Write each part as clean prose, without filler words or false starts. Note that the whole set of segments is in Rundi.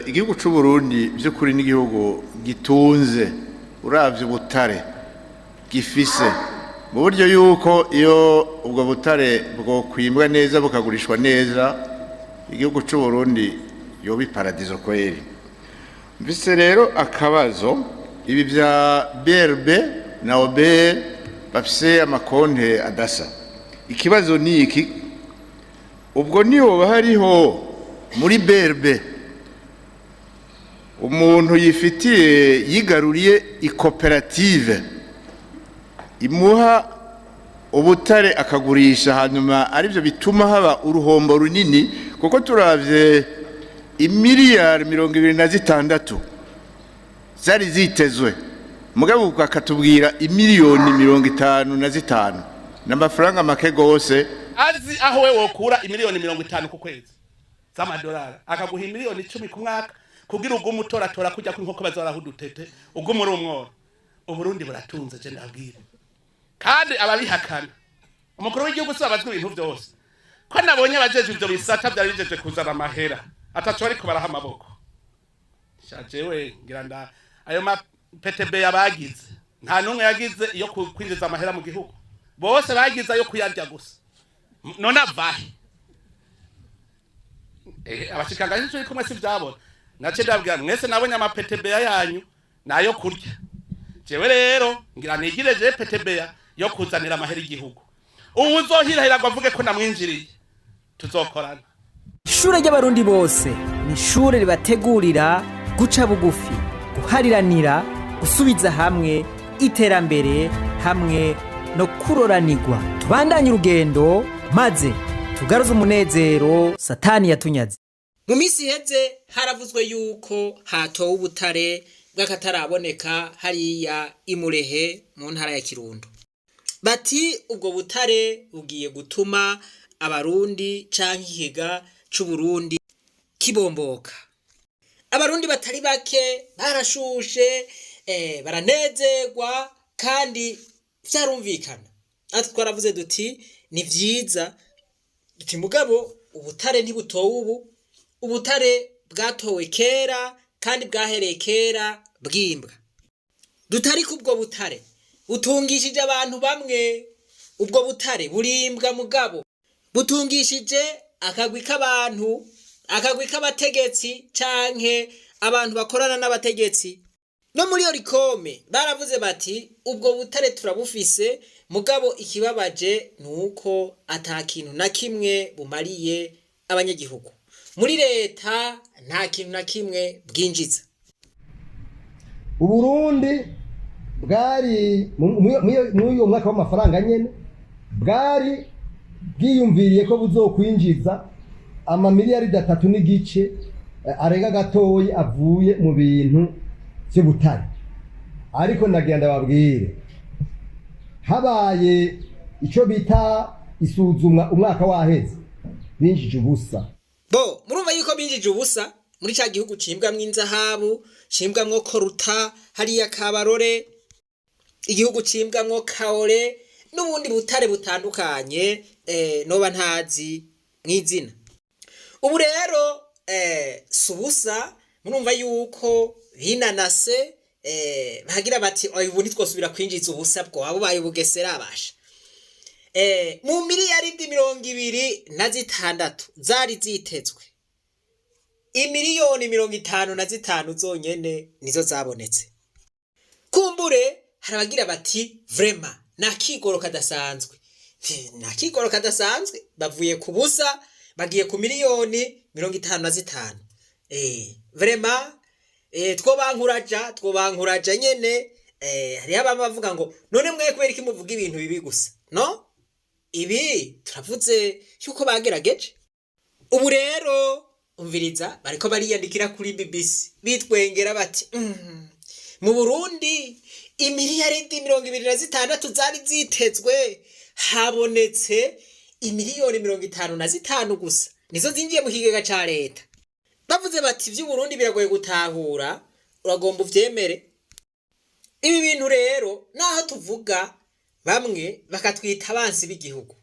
Igihugu c'u Burundi by'ukuri n'igihugu gitunze, uravye ubutare gifise, mu buryo yuko iyo ubwo butare bwokwimbwa neza, bukagurishwa neza, igihugu c'u Burundi yoba iparadizo kweri. Mfise rero akabazo: ibi vya BRB na OBR bafise amakonte adasa, ikibazo ni iki: ubwo niyoba hariho muri BRB umuntu yifitiye, yigaruriye ikoperative imuha ubutare akagurisha, hanyuma aribyo bituma haba uruhombo runini? Kuko turavye imiliyari 26 zari zitezwe, mugabo bakatubwira imiliyoni 55, ni amafaranga make gose. Azi aho we wokura imiliyoni 50 ku kwezi z'amadolari, akaguha imiliyoni 10 ku mwaka kugira ugume utoratora kujya ku inkoko bazoraho udutete, ugume uri umworo. Uburundi buratunze, je ndabwira, kandi ababihakana, umukuru w'igihugu si abazwa ibintu byose. Ko nabonye abajeje ivyo bisata vyari bijeje kuzana amahera ataco bariko baraha amaboko, sha jewe ngira nda ayo ma PTB yabagize, nta n'umwe yagize iyo kwinjiza amahera mu gihugu, bose bagize ayo kuyarya gusa. None avahe? Abashikiranganji turi kumwe si vyabona, nace ndabwira mwese nabonye ama PTB yanyu nayo kurya. Jewe rero ngira nigire je PTB yo kuzanira amahera igihugu. Ubu uzohirahira ngo avuge ko namwinjiriye, tuzokorana. Ishure ry'Abarundi bose ni ishure ribategurira guca bugufi, guhariranira, gusubiza hamwe, iterambere hamwe no kuroranirwa. Tubandanye urugendo maze tugaruze umunezero Satani yatunyaze. Mu minsi iheze haravuzwe yuko hatowe ubutare bw'akataraboneka hariya imurehe mu ntara ya Kirundo. Bati ubwo butare bugiye gutuma Abarundi canke ikiga c'Uburundi kibomboka. Abarundi batari bake barashushe, baranezerwa, kandi vyarumvikana. Natwe twaravuze duti ni vyiza, duti mugabo ubutare ntibutowe ubu, ubutare bwatowe kera kandi bwahereye kera bwimbwa. Dutari ubwo butare butungishije abantu bamwe, ubwo butare burimbwa mugabo butungishije akagwi k'abantu, akagwi k'abategetsi canke abantu bakorana n'abategetsi. No muri Olucome baravuze bati ubwo butare turabufise, mugabo ikibabaje ni uko ata kintu na kimwe bumariye abanyagihugu, muri leta nta kintu na kimwe bwinjiza. Uburundi bwari muri uyo mwaka w'amafaranga nyene bwari bwiyumviriye ko buzokwinjiza amamiliyaridi 3.5 arenga gatoyi avuye mu bintu vy'ubutare. Ariko ndagira ndababwire, habaye ico bita isuzumwa umwaka waheze, binjije ubusa. Bo murumva yuko binjije ubusa muri ca gihugu cimbwamwo inzahabu, cimbwamwo coltan hariya Kabarore, igihugu cimbwamwo kaolin n'ubundi butare butandukanye, noba ntazi mw'izina. Ubu rero si ubusa, murumva yuko binanase, bagira bati oya, ubu ntitwosubira kwinjiza ubusa, bwo bubaye ubugesera abasha. Mu miliyaridi 26 zari zitezwe, imiliyoni 55 zonyene nizo zabonetse. Kumbure hari abagira bati vraiment ni akigoro kadasanzwe, ni akigoro kadasanzwe, bavuye ku busa bagiye ku miliyoni 55. Vraiment twobankuraja, twobankuraja nyene. Hariho abama bavuga ngo none mwe kubera iki muvuga ibintu bibi gusa? No ibi turavuze yuko bagerageje. Ubu rero umviriza, bariko bariyandikira kuri BBC bitwengera bati mu Burundi imiliyaridi 26 zari zitezwe, habonetse imiliyoni 55 gusa, nizo zinjiye mu kigega ca leta. Bavuze bati ivy'Uburundi biragoye gutahura, uragomba uvyemere. Ibi bintu rero, naho tuvuga bamwe bakatwita abansi b'igihugu,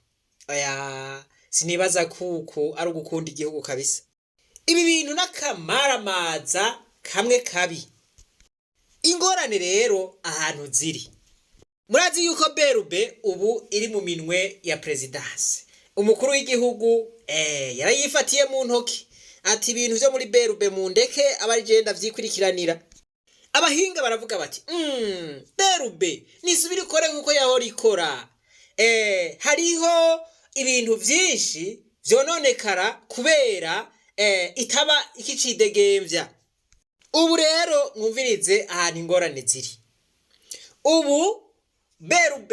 oya, sinibaza kuko ari ugukunda igihugu kabisa. Ibi bintu n'akamaramaza kamwe kabi. Ingorane rero ahantu ziri, murazi yuko BRB ubu iri mu minwe ya présidence. Umukuru w'igihugu yarayifatiye mu ntoki, ati ibintu vyo muri BRB mu ndeke aba ari je ndavyikurikiranira. Abahinga baravuga bati BRB nisubire ikore nk'uko yahora ikora. Hariho ibintu vyinshi vyononekara kubera itaba ikicidegembya. Ubu rero mwumvirize ahantu ingorane ziri. Ubu BRB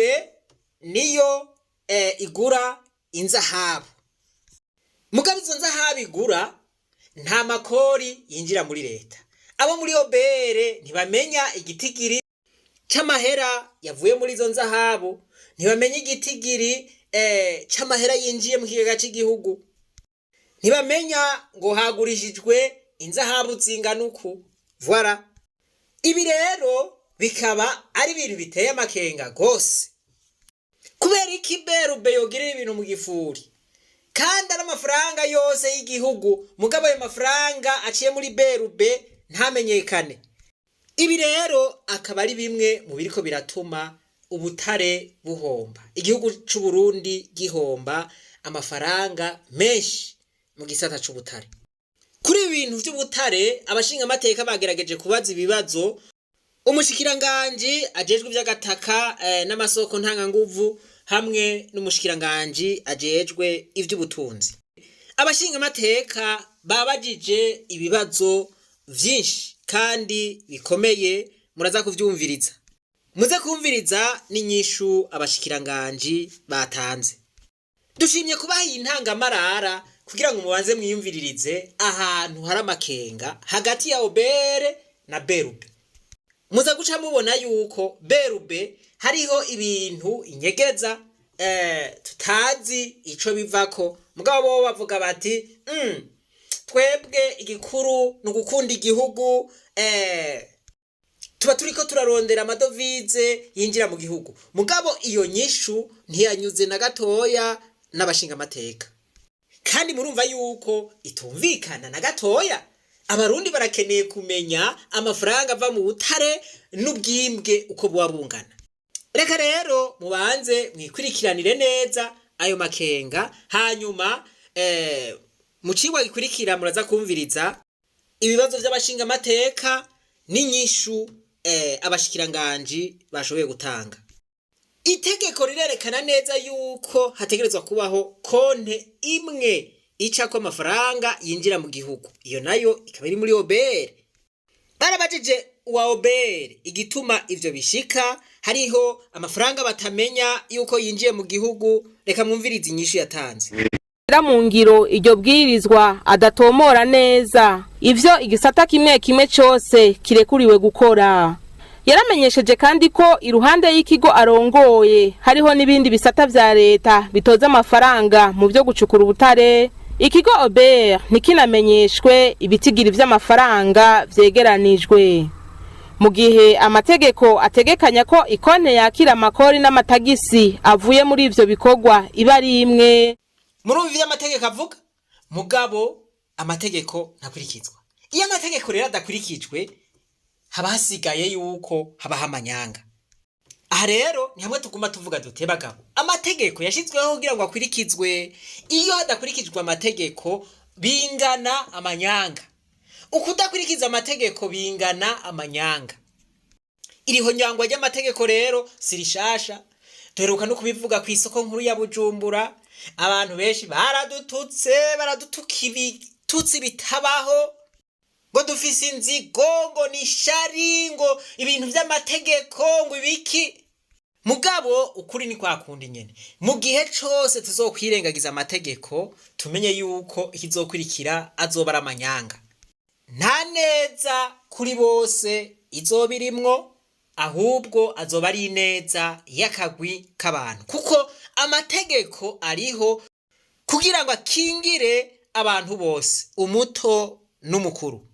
niyo igura inzahabu, mugabo izo nzahabu igura nta makori yinjira muri leta. Abo muri OBR ntibamenya igitigiri c'amahera yavuye muri izo nzahabu, ntibamenya igitigiri c'amahera yinjiye mu kigega c'igihugu, ntibamenya ngo hagurishijwe inzahabu zingana uku. Voilà. Ibi rero bikaba ari ibintu biteye amakenga gose. Kubera iki BRB yogirira ibintu mu gifuri kandi ari amafaranga yose y'igihugu, mugabo ayo mafaranga aciye muri BRB ntamenyekane? Ibi rero akaba ari bimwe mu biriko biratuma ubutare buhomba, igihugu c'u Burundi gihomba amafaranga menshi mu gisata c'ubutare. Kuri ibi bintu vy'ubutare, abashingamateka bagerageje kubaza ibibazo umushikiranganji ajejwe ivy'agataka n'amasoko ntanganguvu hamwe n'umushikiranganji ajejwe ivy'ubutunzi. Abashingamateka babajije ibibazo vyinshi kandi bikomeye, muraza kuvyumviriza, muze kumviriza n'inyishu abashikiranganji batanze. Dushimye kubaha iyi ntangamarara kugira ngo mubanze mwiyumviririze ahantu hari amakenga hagati ya OBR na BRB. Muza guca mubona yuko BRB hariho ibintu inyegeza tutazi ico bivako, mugabo bo bavuga bati twebwe igikuru ni ugukunda igihugu, tuba turiko turarondera amadovize yinjira mu gihugu. Mugabo iyo nyishu ntiyanyuze na gatoya n'abashingamateka, kandi murumva yuko itumvikana na gatoya. Abarundi barakeneye kumenya amafaranga ava mu butare n'ubwimbwe uko buba bungana. Reka rero mubanze mwikurikiranire neza ayo makenga, hanyuma mu cigwa gikurikira muraza kumviriza ibibazo vy'abashingamateka n'inyishu abashikiranganji bashoboye gutanga. Itegeko rirerekana neza yuko hategerezwa kubaho konte imwe icako amafaranga yinjira mu gihugu, iyo nayo ikaba iri muri OBR. Barabajije uwa OBR igituma ivyo bishika, hariho amafaranga batamenya yuko yinjiye mu gihugu. Reka mwumvirize inyishu yatanze. Mu ngiro iryo bwirizwa adatomora neza ivyo igisata kimwe kimwe cose kirekuriwe gukora. Yaramenyesheje kandi ko iruhande y'ikigo arongoye hariho n'ibindi bisata vya leta bitoza amafaranga mu vyo gucukura ubutare. Ikigo OBR ntikinamenyeshwe ibitigiri vy'amafaranga vyegeranijwe, mu gihe amategeko ategekanya ko ikonte yakira amakori n'amatagisi avuye muri ivyo bikorwa iba ari imwe. Murumva ivyo amategeko avuga, mugabo amategeko ntakurikizwa. Iyo amategeko rero adakurikijwe, haba hasigaye yuko habaho amanyanga. Aha rero ni hamwe tuguma tuvuga dute: bagabo, amategeko yashyizweho kugira ngo akurikizwe. Iyo hadakurikijwe amategeko bingana amanyanga, ukudakurikiza amategeko bingana amanyanga. Iriho nyangwa ry'amategeko rero si rishasha. Duheruka no kubivuga ku isoko nkuru ya Bujumbura, abantu benshi baradututse, baradutuka ibitutsi bitabaho, ngo dufise inzigo, ngo ni ishari, ngo ibintu vy'amategeko, ngo ibiki. Mugabo ukuri ni kwa kundi nyene: mu gihe cose tuzokwirengagiza amategeko, tumenye yuko ikizokurikira azoba ari amanyanga. Nta neza kuri bose izoba irimwo, ahubwo azoba ari ineza y'akagwi k'abantu, kuko amategeko ariho kugira ngo akingire abantu bose, umuto n'umukuru.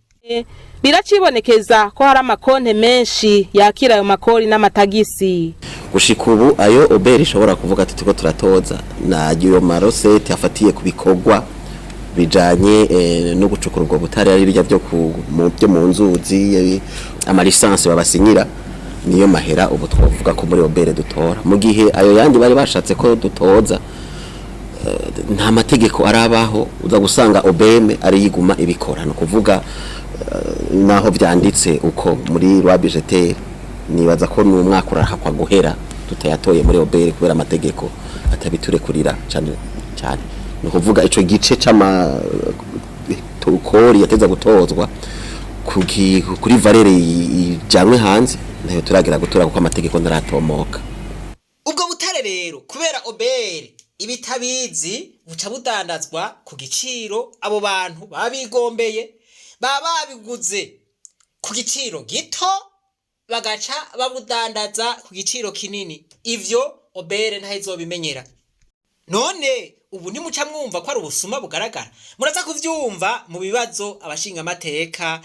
Biracibonekeza ko hari amakonte menshi yakira ayo makori n'amatagisi. Gushika ubu ayo OBR ishobora kuvuga ati turiko turatoza nayo ma recettes afatiye ku bikorwa. Bijanye no gucukura ubwo butare, ari bijya byo byo mu nzuzi, ama licences babasinyira, niyo mahera ubu twavuga ko muri OBR dutora. Mu gihe ayo yandi bari bashatse ko dutoza, nta mategeko arabaho, uza gusanga OBM ari yiguma ibikora. No kuvuga naho vyanditse uko muri loi budgétaire, nibaza ko n'umwaka urahakwa guhera tutayatoye muri OBR, kubera amategeko atabiturekurira cyane cyane. Ni ukuvuga ico gice c'ama kori yateza gutozwa kuri valeur ijanwe hanze, ntayo turagira gutora kuko amategeko ntaratomoka. Ubwo butare rero, kubera OBR ibitabizi, buca budandazwa ku giciro abo bantu baba bigombeye, baba babiguze ku giciro gito, bagaca babudandaza ku giciro kinini. Ivyo OBR ntayizobimenyera. None ubu ntimuca mwumva ko ari ubusuma bugaragara? Muraza kuvyumva mu bibazo abashingamateka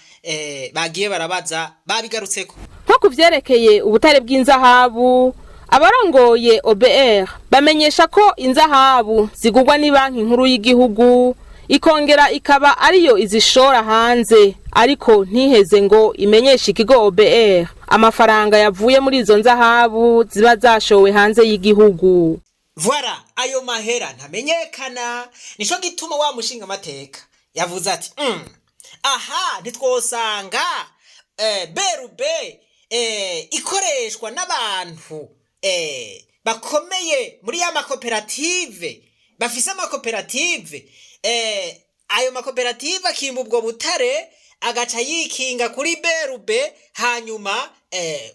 bagiye barabaza, babigarutseko. Nko ku vyerekeye ubutare bw'inzahabu, abarongoye OBR bamenyesha ko inzahabu zigurwa ni Banki Nkuru y'Igihugu, ikongera ikaba ariyo izishora hanze, ariko ntiheze ngo imenyeshe ikigo OBR amafaranga yavuye muri izo nzahabu ziba zashowe hanze y'igihugu. Voilà, ayo mahera ntamenyekana. Nico gituma wa mushinga amateka yavuze ati aha ntitwosanga BRB ikoreshwa n'abantu bakomeye muri ya makoperative, bafise amakoperative, ayo makoperative akimba ubwo butare, agaca yikinga kuri BRB, hanyuma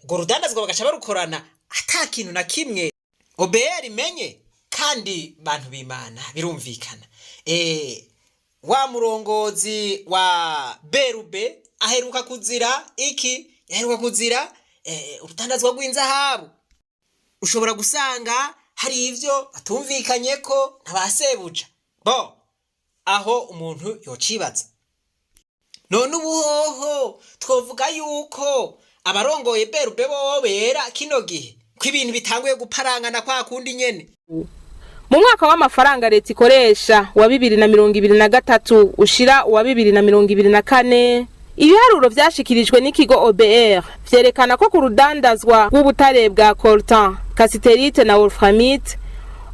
ubwo rudandazwa bagaca barukorana ata kintu na kimwe OBR imenye. Kandi bantu b'Imana, birumvikana, wa murongozi wa BRB aheruka kuzira iki? Aheruka kuzira urudandazwa rw'inzahabu. Ushobora gusanga hari ivyo batumvikanye ko ntabasebuja bo. Aho umuntu yocibaza: none ubuhoho twovuga yuko abarongoye BRB bobo bera kino gihe, ko ibintu bitanguye guparangana kwa kundi nyene? Mu mwaka w'amafaranga leta ikoresha wa 2023 ushira uwa 2024, ibiharuro vyashikirijwe n'ikigo OBR vyerekana ko ku rudandazwa rw'ubutare bwa coltan, cassitérite na wolframite,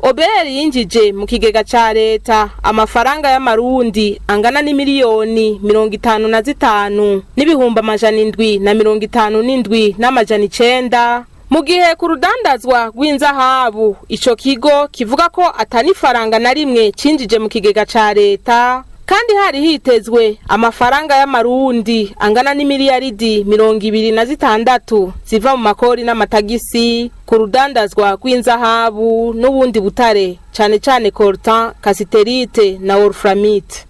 OBR yinjije mu kigega ca leta amafaranga y'amarundi angana n'imiliyoni 57,757,900, mu gihe ku rudandazwa rw'inzahabu ico kigo kivuga ko atanifaranga na rimwe cinjije mu kigega ca leta, kandi hari hitezwe amafaranga y'amarundi angana n'imiliyaridi 26 ziva mu makori n'amatagisi ku rudandazwa rw'inzahabu n'ubundi butare, cane cane coltan, cassitérite na wolframite.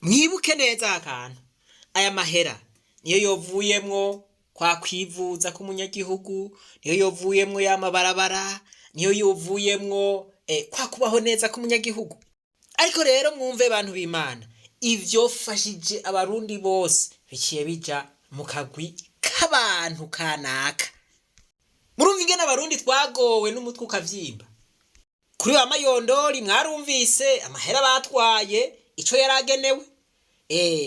Mwibuke neza akantu: aya mahera niyo yovuyemwo kwa kwivuza k'umunyagihugu, niyo yovuyemwo y'amabarabara, niyo yovuyemwo kwa kubaho neza k'umunyagihugu. Ariko rero mwumve, bantu b'Imana, ivyo fashije abarundi bose biciye bija mu kagwi k'abantu kanaka. Murumva ingene abarundi twagowe n'umutwe ukavyimba kuri wa Mayondori. Mwarumvise amahera batwaye ico yaragenewe,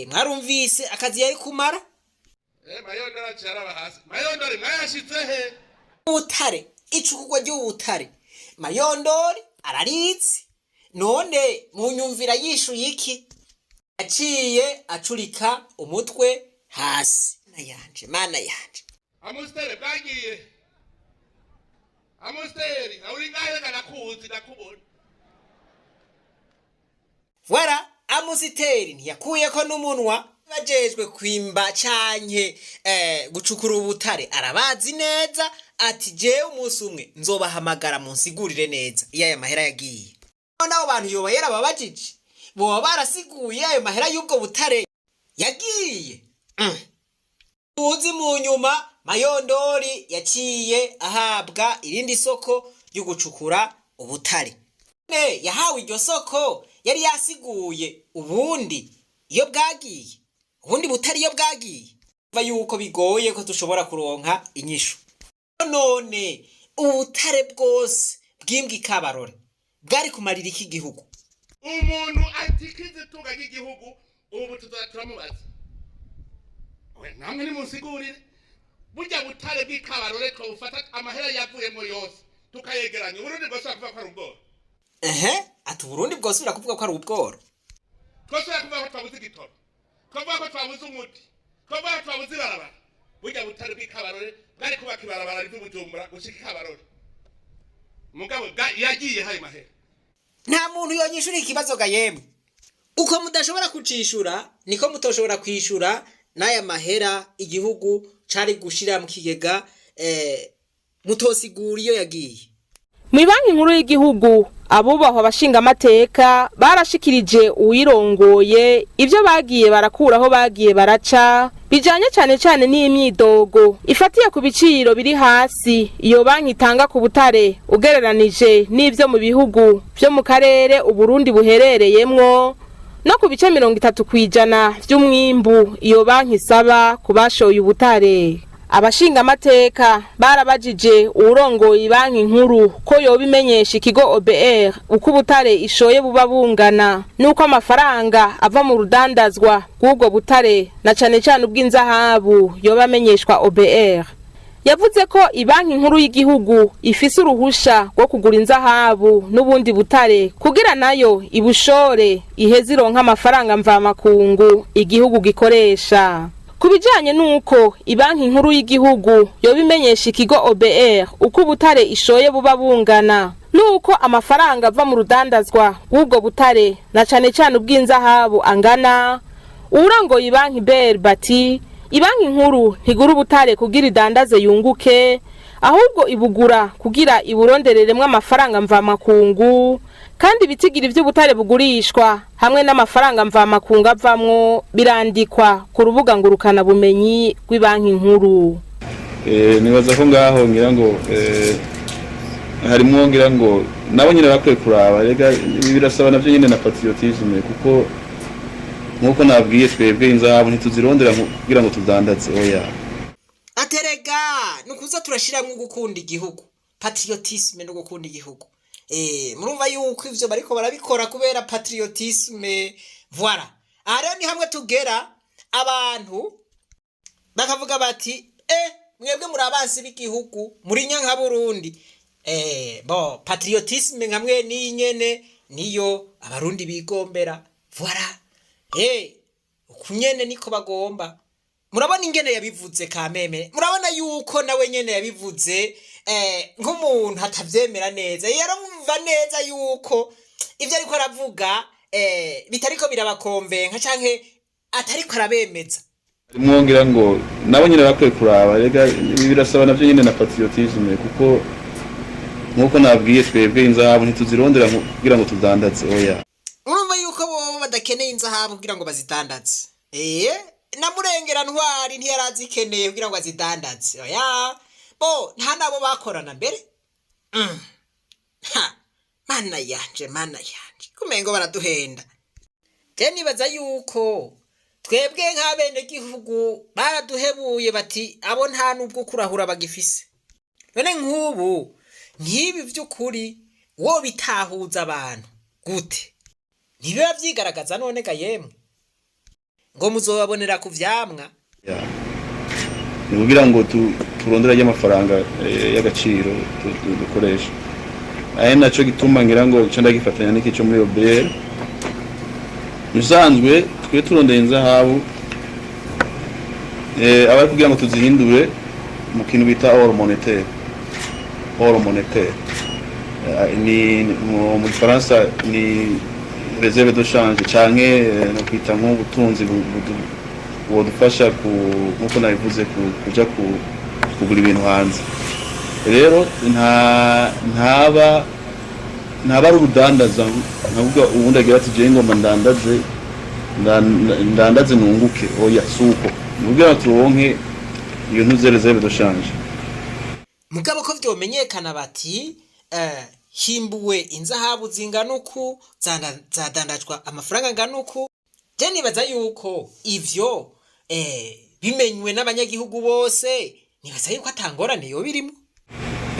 mwarumvise akazi yari kumara. Mayondori aciye araba hasi. Mayondori, mwayashitse he? Ubutare, icukurwa ry'ubutare, Mayondori ararizi. None munyumvira yishuye iki? Aciye acurika umutwe hasi. Mana yanje, Mana yanje! Amusiteri bwagiye, amusiteri uri ngahe? Kanakuzi, ndakubona. Wara amusiteri ntiyakuyeko n'umunwa. Bajejwe kwimba canke gucukura ubutare arabazi neza, ati jewe umunsi umwe nzobahamagara munsigurire neza iyo aya mahera yagiye. None abo bantu yoba yarababajije? Boba barasiguye ayo mahera y'ubwo butare yagiye? Tuzi mu nyuma Mayondori yaciye ahabwa irindi soko ryo gucukura ubutare. Ne yahawe iryo soko yari yasiguye ubundi iyo bwagiye, ubundi butari iyo bwagiye. Va yuko bigoye ko dushobora kuronka inyishu. None ubutare bwose bwimbwa ikabarore bwari kumarira iki gihugu? Umuntu atikiza itunga ry'igihugu, ubu tuzoza turamubaza. We namwe nimunsigurire, burya butare bw'ikabarore twabufata, amahera yavuyemo yose tukayegeranya, Uburundi bwosubira kuvuga ko ari ubworo? Ehe, ati Uburundi bwosubira kuvuga ko ari ubworo? Twosubira kuvuga ko twabuze igitoro, twavuga ko twabuze umuti, twavuga ko twabuze ibarabara? Burya butare bw'ikabarore bwari kubaka ibarabara riva i Bujumbura gushika ikabarore, mugabo yagiye hayo mahera. Nta muntu yonyishura ikibazo ga yemwe. Uko mudashobora kucishura niko mutoshobora kwishura n'aya mahera igihugu cari gushira mu kigega, mutosigura iyo yagiye. Mu Banki Nkuru y'Igihugu, abubahwa abashingamateka barashikirije uwirongoye ibyo bagiye barakuraho, bagiye baraca, bijanye cane cane n'imyidogo ifatiye ku biciro biri hasi iyo banki itanga ku butare ugereranije n'ivyo mu bihugu vyo mu karere Uburundi buherereyemwo, no ku bice 30% vy'umwimbu iyo banki isaba ku bashoye ubutare. Abashingamateka barabajije uwurongoye Banki Nkuru ko yoba imenyesha ikigo OBR uko ubutare ishoye buba bungana, n'uko amafaranga ava mu rudandazwa rw'ubwo butare, na cane cane ubw'inzahabu, yoba amenyeshwa OBR. Yavuze ko Ibanki Nkuru y'Igihugu ifise uruhusha rwo kugura inzahabu n'ubundi butare kugira nayo ibushore, iheze ironka amafaranga mvamakungu igihugu gikoresha. Ku bijanye n'uko Ibanki Nkuru y'Igihugu yoba imenyesha ikigo OBR uko ubutare ishoye buba bungana, n'uko amafaranga ava mu rudandazwa rw'ubwo butare, na cane cane ubw'inzahabu, angana, uwurongoye Ibanki BR bati Ibanki Nkuru ntigura ubutare kugira idandaze yunguke, ahubwo ibugura kugira iburondereremwo amafaranga mvamakungu, kandi ibitigira ivy'ubutare bugurishwa hamwe n'amafaranga mvamakungu avamwo birandikwa ku rubuga ngurukana bumenyi rw'Ibanki Nkuru. Nibaza ko ngaho ngira ngo harimwo, ngira ngo nabo nyine bakwiye kuraba. Rega ibi birasaba navyo nyine na patriotisme, kuko nkuko nabwiye, twebwe inzahabu ntituzirondera kugira ngo tudandaze, oya. Aterega ni ukuza turashiramwo gukunda igihugu, patriotisme no gukunda igihugu. Murumva yuko ivyo bariko barabikora kubera patriotisme. Voilà, aha rero ni hamwe tugera abantu bakavuga bati: "Mwebwe muri abansi b'igihugu, muri nyanka Burundi." Bo patriotisme nkamwe n'iyi nyene niyo Abarundi bigombera. Voilà, uku nyene niko bagomba. Murabona ingene yabivuze kameme, murabona yuko nawe nyene yabivuze nk'umuntu atavyemera neza, yarumva neza yuko ivyo ariko aravuga bitariko birabakonvenka canke atariko arabemeza. Harimwo ngira ngo nabo nyine bakwiye kuraba. Rega ibi birasaba navyo nyine na patriotisme, kuko nkuko nabwiye, twebwe inzahabu ntituzirondera kugira ngo tudandaze, oya. Urumva yuko bobo badakeneye inzahabu kugira ngo bazidandaze. Na Murengera Ntwari ntiyarazikeneye kugira ngo azidandaze, oya. Bo nta nabo bakorana mbere. Ha, mana yanje, mana yanje, kumengo baraduhenda. Je nibaza yuko twebwe nk'abenegihugu baraduhebuye, bati abo nta n'ubwo kurahura bagifise. None nk'ubu nk'ibi vy'ukuri wo bitahuza abantu gute? Ntibiba vyigaragaza? None ga yemwe, ngo muzobabonera ku vyamwa. Ya. Ni kugira ngo turondere y'amafaranga y'agaciro dukoresha. Ari naco gituma ngira ngo ico ndagifatanya n'iki cyo muri OBR. Bisanzwe twe turondeye inzahabu, abari kugira ngo tuzihindure mu kintu bita or monétaire. Or monétaire ni mu Gifaransa ni réserve de change, canke no kwita nk'ubutunzi budufasha ku nkuko nabivuze kuja kugura ibintu hanze. Rero nta ntaba ntaba ari urudandaza, nkavuga ubundi agira ati: "Jewe ngomba ndandaze, ndandaze nunguke." Oya, suko ni kugira ngo turonke iyo ntuze réserve de change. Mugabo ko vyomenyekana bati himbuwe inzahabu zingana uku, zadandajwa amafaranga angana uku, je nibaza yuko ivyo bimenywe n'abanyagihugu bose, nibaza yuko atangorane yoba irimwo.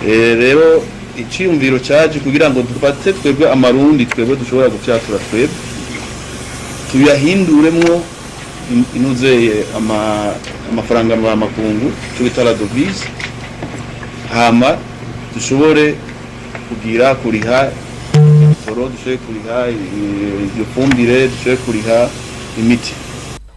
Rero Iciyumviro cyaje kugira ngo dufate twebwe amarundi, twebwe dushobora gufyatura, twebwe tuyahinduremwo inuzeye amafaranga mvamakungu, cyo bita la devise, hama dushobore kugira kuriha ibitoro, dushobore kuriha iyo fumbire, dushobore kuriha imiti.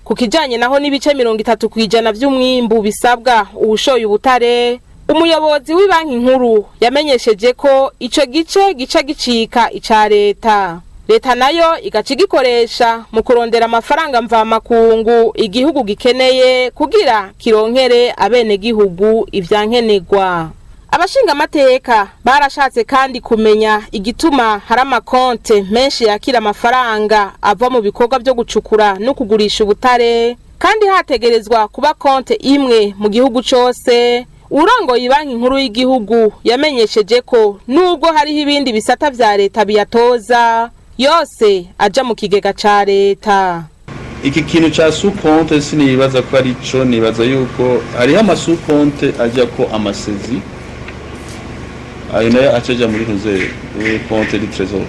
Ku kijanye naho n'ibice 30% vy'umwimbu bisabwa uwushoye ubutare, umuyobozi w'ibanki nkuru yamenyesheje ko ico gice gica gicika ica leta, leta nayo igaca igikoresha mu kurondera amafaranga mvamakungu igihugu gikeneye kugira kironkere abenegihugu ivyankenerwa. Abashingamateka barashatse kandi kumenya igituma hari amakonte menshi yakira amafaranga ava mu bikorwa byo gucukura no kugurisha ubutare, kandi hategerezwa kuba konte imwe mu gihugu cose. Urongoye Banki Nkuru y'Igihugu yamenyesheje ko nubwo hariho ibindi bisata vya leta biyatoza, yose aja mu kigega ca leta. Iki kintu ca sous-compte sinibaza ko ari co. Nibaza yuko hariho ama sous-compte ajya ko ama saisies, ayo nayo acaja muri ntuze, muri compte du trésor.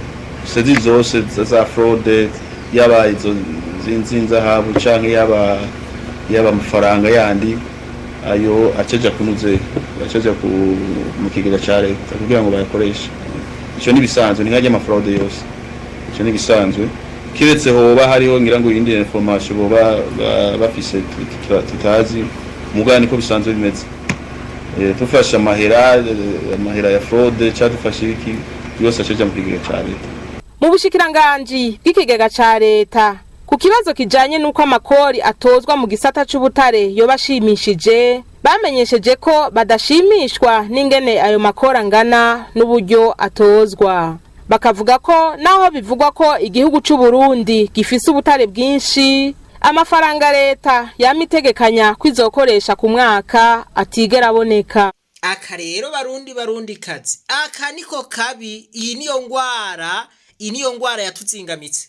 Saisies zose za fraude, yaba izo zinzahabu canke yaba amafaranga yandi, ayo acaja kunuze, acaja ku mu kigega ca leta kugira ngo bayakoreshe. Ico ni bisanzwe, ni nk'arya ama fraude yose, ico ni gisanzwe, kiretse hoba hariho ngira ngo iyindi information boba bafise tutazi. Mugabo niko bisanzwe bimeze. Tufashe amahera ya fraude cyangwa dufashe ibiki, yose acaja mu kigega ca leta. Mu bushikiranganji bw'ikigega ca leta, ku kibazo kijanye n'uko amakori atozwa mu gisata c'ubutare yoba ashimishije, bamenyesheje ko badashimishwa n'ingene ayo makori angana n'uburyo atozwa. Bakavuga ko naho bivugwa ko igihugu c'u Burundi gifise ubutare bwinshi, amafaranga leta yama itegekanya kwizokoresha ku mwaka atigera aboneka. Aka rero, Barundi, Barundi kazi, aka niko kabi. Iyi niyo ngwara, iyi niyo ngwara yatuzingamitse.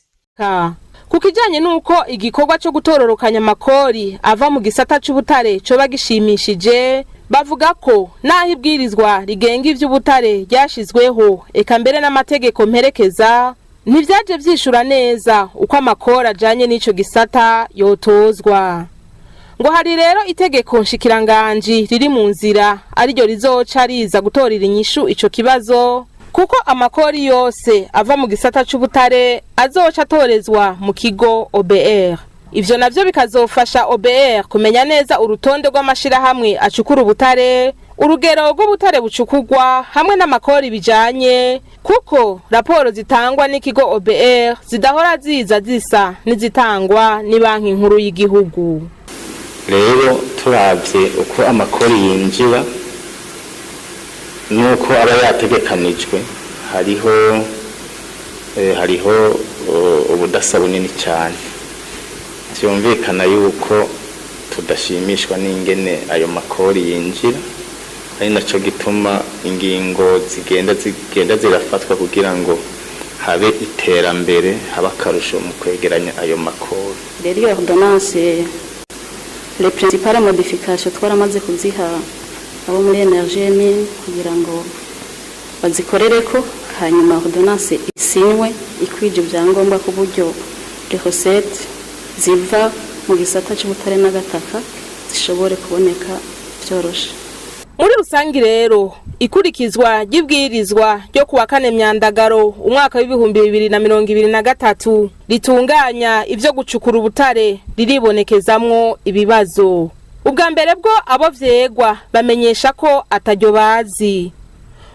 Ku kijanye n'uko igikorwa co gutororokanya amakori ava mu gisata c'ubutare coba gishimishije, bavuga ko naho ibwirizwa rigenga ivy'ubutare ryashizweho, eka mbere n'amategeko mperekeza, ntivyaje vyishura neza uko amakori ajanye n'ico gisata yotozwa. Ngo hari rero itegeko nshikiranganji riri mu nzira, ariryo rizoca riza gutorera inyishu ico kibazo, kuko amakori yose ava mu gisata c'ubutare azoca atorezwa mu kigo OBR. Ivyo navyo bikazofasha OBR kumenya neza urutonde rw'amashirahamwe acukura ubutare, urugero rw'ubutare bucukurwa hamwe n'amakori bijanye, kuko raporo zitangwa n'ikigo OBR zidahora ziza zisa n'izitangwa ni Banki Nkuru y'Igihugu. Rero turavye uko amakori yinjira nuko aba yategekanijwe, hariho ubudasa bunini cyane. Vyumvikana yuko tudashimishwa n'ingene ayo makori yinjira, ari naco gituma ingingo zigenda zirafatwa kugira ngo habe iterambere, habe akarusho mu kwegeranya ayo makori. Rero iyo ordonnance, les principales modifications twaramaze kuziha abo muri énergie mine kugira ngo bazikorereko, hanyuma ordonnance isinywe ikwije ibyangombwa ku buryo les recettes ziva mu gisata cy'ubutare n'agataka zishobore kuboneka byoroshe. Muri rusangi rero, ikurikizwa ry'ibwirizwa ryo kuwa 4 Myandagaro umwaka w'2023 ritunganya ivyo gucukura ubutare riribonekezamwo ibibazo. Ubwa mbere bwo, abo vyegwa bamenyesha ko ataryo bazi.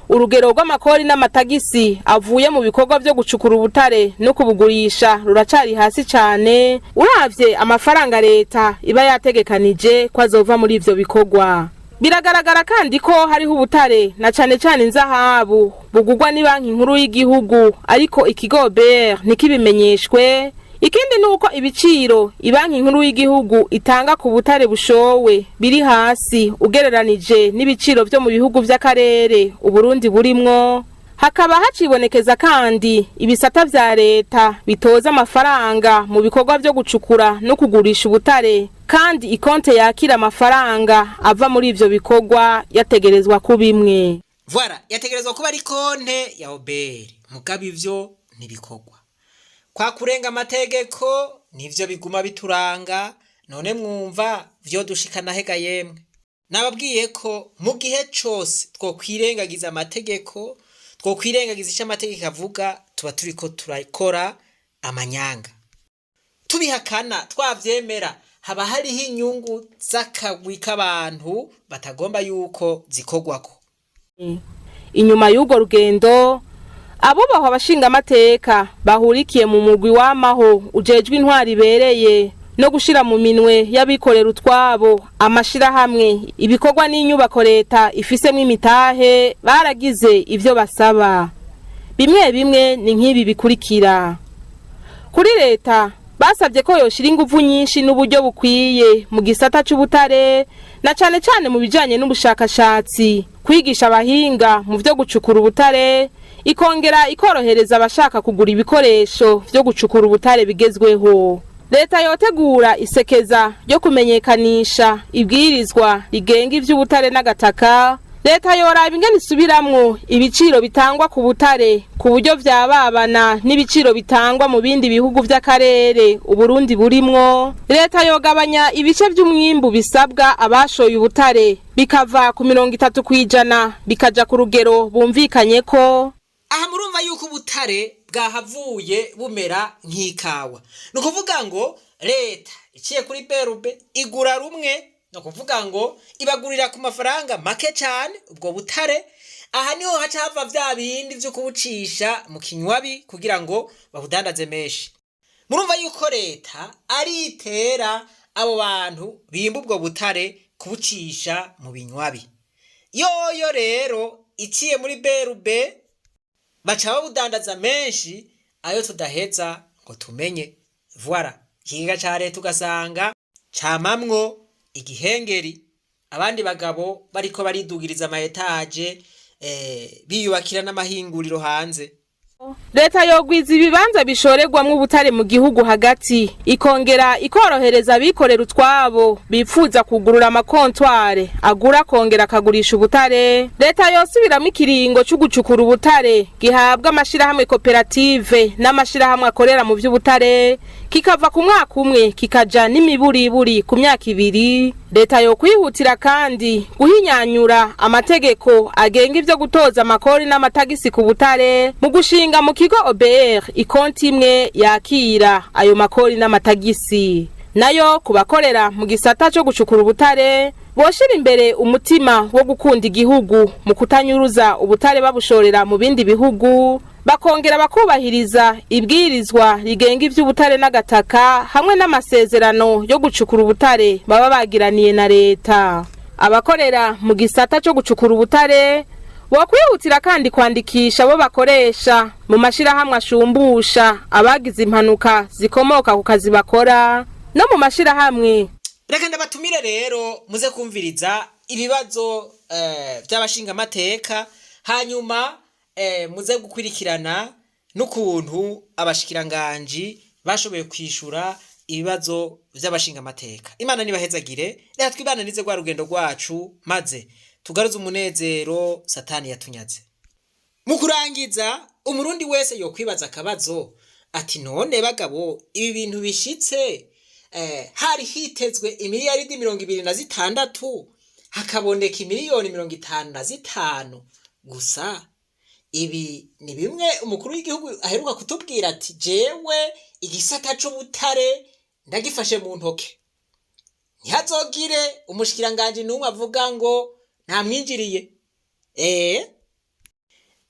Urugero rw'amakori n'amatagisi avuye mu bikorwa vyo gucukura ubutare no kubugurisha ruracari hasi cane uravye amafaranga leta iba yategekanije ko azova muri ivyo bikorwa. Biragaragara kandi ko hariho ubutare, na cane cane inzahabu, bugurwa ni Banki Nkuru y'Igihugu, ariko ikigo OBR ntikibimenyeshwe. Ikindi ni uko ibiciro Ibanki Nkuru y'Igihugu itanga ku butare bushowe biri hasi ugereranije n'ibiciro vyo mu bihugu vy'akarere Uburundi burimwo. Hakaba hacibonekeza kandi ibisata vya leta bitoza amafaranga mu bikorwa vyo gucukura no kugurisha ubutare, kandi ikonte yakira amafaranga ava muri ivyo bikorwa yategerezwa kuba imwe. Voilà, yategerezwa kuba ari konte ya OBR, mugabo ivyo ntibikorwa. Kwa kurenga amategeko nivyo biguma bituranga. None mwumva vyo dushikana hega yemwe? Nababwiye ko mu gihe cose twokwirengagiza amategeko, twokwirengagiza ico amategeko avuga, tuba turiko turakora amanyanga. Tubihakana, twavyemera, haba hariho inyungu z'akagwi k'abantu batagomba yuko zikorwako. Inyuma y'urwo rugendo, abubahwa abashingamateka bahurikiye mu mugwi w'amaho ujejwe intwari ibereye no gushira mu minwe y'abikorera utwabo amashirahamwe, ibikorwa n'inyubako leta ifisemwo imitahe, baragize ivyo basaba. Bimwe bimwe ni nk'ibi bikurikira: kuri leta basabye ko yoshira inguvu nyinshi n'uburyo bukwiye mu gisata c'ubutare, na cane cane mu bijanye n'ubushakashatsi, kwigisha abahinga mu vyo gucukura ubutare, ikongera ikorohereza abashaka kugura ibikoresho vyo gucukura ubutare bigezweho. Leta yotegura isekeza ryo kumenyekanisha ibwirizwa rigenga ivy'ubutare n'agataka. Leta yoraba ingene isubiramwo ibiciro bitangwa ku butare ku buryo vyababana n'ibiciro bitangwa mu bindi bihugu vy'akarere Uburundi burimwo. Leta yogabanya ibice vy'umwimbu bisabwa abashoye ubutare, bikava ku 30% bikaja ku rugero bumvikanye ko. Aha murumva yuko ubutare bwahavuye bumera nk'ikawa. Ni ukuvuga ngo leta iciye kuri BRB igura rumwe, ni ukuvuga ngo ibagurira ku mafaranga make cyane ubwo butare. Aha niho haca hava vya bindi vyo kubucisha mu kinywabi kugira ngo babudandaze menshi. Murumva yuko leta aritera abo bantu bimba ubwo butare kubucisha mu binywabi. Yoyo rero iciye muri BRB baca babudandaza menshi, ayo tudaheza ngo tumenye. Voilà, ikigega ca leta ugasanga camamwo igihengeri, abandi bagabo bariko baridugiriza ama étages, biyubakira n'amahinguriro hanze. Leta yogwiza ibibanza bishorerwamwo ubutare mu gihugu hagati, ikongera ikorohereza abikorera utwabo bipfuza kugurura ama comptoirs agura akongera akagurisha ubutare. Leta yosubiramwo ikiringo co gucukura ubutare gihabwa amashirahamwe, koperative n'amashirahamwe akorera mu vy'ubutare, kikava ku mwaka umwe kikaja n'imiburiburi ku myaka 2. Leta yokwihutira kandi guhinyanyura amategeko agenga ivyo gutoza amakori n'amatagisi ku butare mu gushinga mu kigo OBR ikonti imwe yakira ayo makori n'amatagisi. Nayo ku bakorera mu gisata co gucukura ubutare, boshira imbere umutima wo gukunda igihugu mu kutanyuruza ubutare babushorera mu bindi bihugu, bakongera bakubahiriza ibwirizwa rigenga ivy'ubutare n'agataka hamwe n'amasezerano yo gucukura ubutare baba bagiraniye na leta. Abakorera mu gisata co gucukura ubutare bokwihutira kandi kwandikisha abo bakoresha mu mashirahamwe ashumbusha abagize impanuka zikomoka ku kazi bakora no mu mashirahamwe. Reka ndabatumire rero muze kumviriza ibibazo vy'abashingamateka, hanyuma muze gukurikirana n'ukuntu abashikiranganji bashoboye kwishura ibibazo vy'abashingamateka. Imana nibahezagire. Reka twibananize rwa rugendo rwacu, maze tugaruze umunezero Satani yatunyaze. Mu kurangiza, umurundi wese yokwibaza akabazo ati: "None bagabo, ibi bintu bishitse, hari hitezwe imiliyaridi 26, hakaboneka imiliyoni 55 gusa." Ibi ni bimwe umukuru w'igihugu aheruka kutubwira ati: "Jewe igisata c'ubutare ndagifashe mu ntoke, ntihazogire umushikiranganji n'umwe avuga ngo ntamwinjiriye."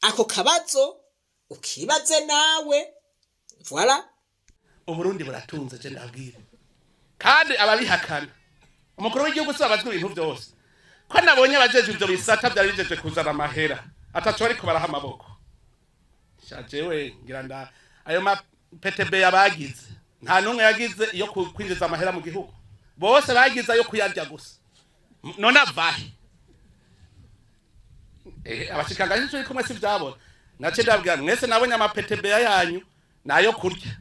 Ako kabazo ukibaze nawe. Voilà. Uburundi buratunze, je ndabwira kandi ababihakana. Umukuru w'igihugu si abazwi ibintu byose. Ko nabonye abajeje ivyo bisata vyari bijeje kuzana amahera ataco bariko baraha amaboko, sha jewe ngira nda ayo ma PTB yabagize, nta n'umwe yagize iyo kwinjiza amahera mu gihugu, bose bagize ayo kuyarya gusa. None avahe? Abashikiranganji turi kumwe si vyabona, nace ndabwira mwese nabonye ama PTB yanyu nayo kurya.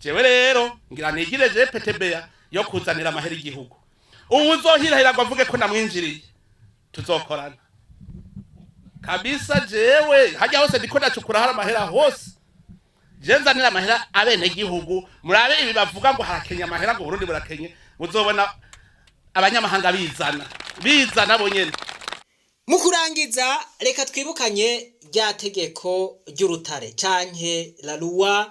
Jewe rero ngira nigire je PTB yo kuzanira amahera igihugu. Ubu uzohirahira ngo avuge ko namwinjiriye, tuzokorana. Kabisa jewe hajya hose ndiko ndacukura hari amahera hose. Je nzanira amahera abenegihugu, murabe ibi bavuga ngo harakenye amahera, ngo Burundi burakenye, muzobona abanyamahanga bizana bizana bonyene. Mu kurangiza, reka twibukanye rya tegeko ry'urutare canke la loi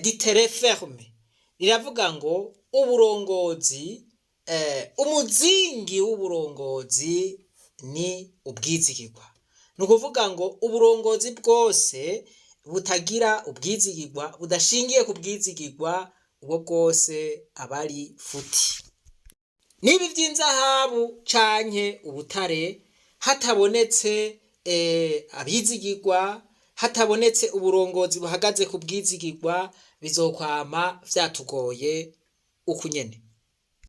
du terre ferme. Riravuga ngo uburongozi, umuzingi w'uburongozi ni ubwizigirwa. Ni ukuvuga ngo uburongozi bwose butagira ubwizigirwa, budashingiye ku bwizigirwa, ubwo bwose aba ari futi. Niba iby'inzahabu canke ubutare hatabonetse abizigirwa, hatabonetse uburongozi buhagaze ku bwizigirwa, bizokwama vyatugoye uku nyene.